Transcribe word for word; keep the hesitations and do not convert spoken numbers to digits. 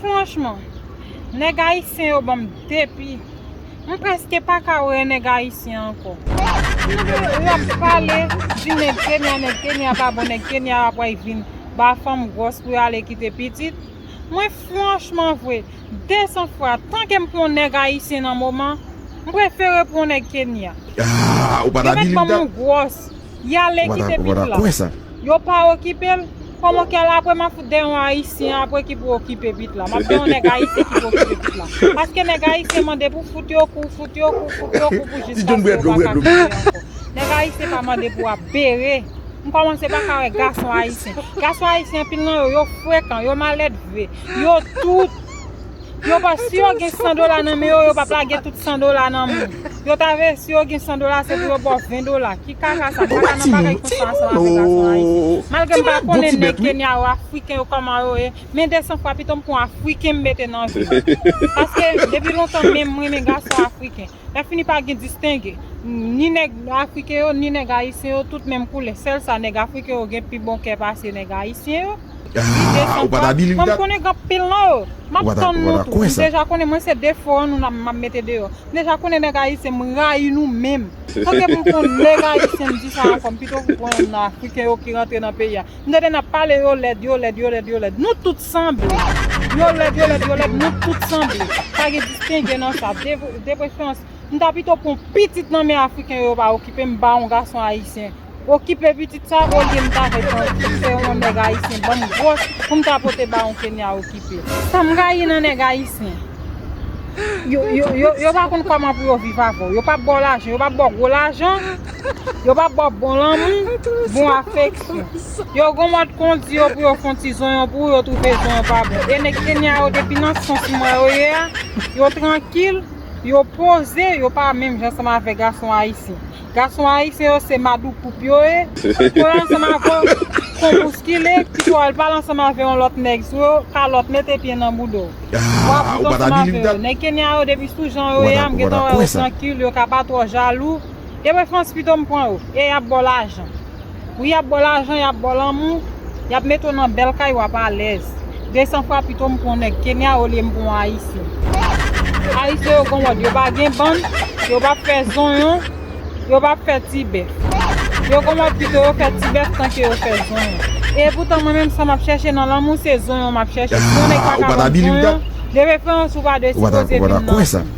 Franchman, nèg ayisyen yo ban m depi. M prèske pa ka wè nèg ayisyen ankò. Yo ap pale, di nèg Kenya, nèg Kenya pa bon, nèg Kenya ap pral vin ba fanm gwòs pou y ale kite pitit. Mwen franchman vre, de san fwa, tanke m pran yon nèg ayisyen nan moman, m prefere pran yon nèg Kenya. Ah, ou pa ta believe that? Yo mèt ban m yon gwòs. Y ale kite pit la. Yo pa okipe l. Kòman kè l apre m ap fout dèyè yon ayisyen apre ki pou okipe pit la. M ap dèyè yon nèg ayisyen ki pou okipe pit la. Paske nèg ayisyen mande pou fout yo kou, fout yo kou, fout yo kou pou jiskaske yo pa ka kite ankò. Nèg ayisyen pa mande pou ap bere. M kòmanse pa ka wè gason ayisyen. Gason ayisyen anpil nan yo, yo frekan, yo maledve, yo tout. Yo pa, si yo gen san dola nan men yo, yo p ap lage tout san dola nan moun. Yo ta vle, si yo gen san dola, se pou yo ba w ven dola. Ki kaka sa? M pa ka nan bagay konsa ansanm avèk gason ayisyen. Malgre m pa konnen nèg Kenya yo, Afriken yo, kòman yo ye, men de san fwa pito m pran Afriken m mete nan vi m. Paske depi lontan menm m renmen gason Afriken. Lè fini pa gen distenge. Ni nèg Afriken yo, ni nèg ayisyen yo, tout menm koulè. Sèl sa, nèg Afriken yo gen pi bon kè pase nèg ayisyen yo. Ah, ou pa ta believe that? Mwen m konnen gen anpil nan yo. M ap tann nou tou. M deja konnen mwen se defo an nou m ap mete deyò. M deja konnen nèg ayisyen, m rayi nou menm. Tanke pou m pran nèg ayisyen, m di sa ankò, m pito pou pran yon afriken yo ki rantre nan peyi a. M tande n ap pale yo lèd, yo lèd, yo lèd, yo lèd. Nou tout sanble. Yo lèd, yo lèd, yo lèd, nou tout sanble. Pa gen distenge nan sa. De, de preferans, m ta pito pran pitit nan men afriken yo, yo pa okipe m, ba yon gason ayisyen. Okipe pitit sa, olye m ta fè yon, fè yon nèg ayisyen ban m gwòs pou m ta pote ba yon Kenya okipe. Sa m rayi nan nèg ayisyen. Yo, yo, yo, yo pa konn kòman pou yo viv avè w. Yo p ap ba w lajan, yo p ap ba w gwo lajan, yo p ap ba w bon lanmou, bon afeksyon. Yo gon mòd kondi yo pou yo fè yon ti zonyon pou ou, yo twouve zonyon pa bon. E nèg Kenya yo depi nan sans mwen yo ye a, yo trankil, yo poze, yo pa menm jan ansanm avèk gason ayisyen. Gason ayisyen yo se madoupoup yo ye. Pou yo ansanm avè w, konbouskile, pito al pale ansanm avè yon lòt nèg sou yo, kalòt mete pye nan bouda w. W ap viv ansanm avè yo. Nèg Kenya yo depi sou jan yo ye a, m gentan wè yo trankil, yo ka pa twò jalou. De preferans pito m pran yo, e y ap ba w lajan. Wi, y ap ba w lajan, y ap ba w lanmou, y ap mete w nan bèl kay, w ap alèz. De san fwa pito m pran yon nèg Kenya olye m pran yon ayisyen. Ayisyen yo gon mòd, yo pa gen bann, yo p ap fè zonyon, yo p ap fè ti bèf. Yo gon mòd pito yo fè ti bèf tanke yo fè zonyon. E poutan mwen menm sa m ap chèche nan lanmou se zonyon m ap chèche. Si yon nèg pa ka ban m zonyon, de preferans ou pa dwe sipoze vin nan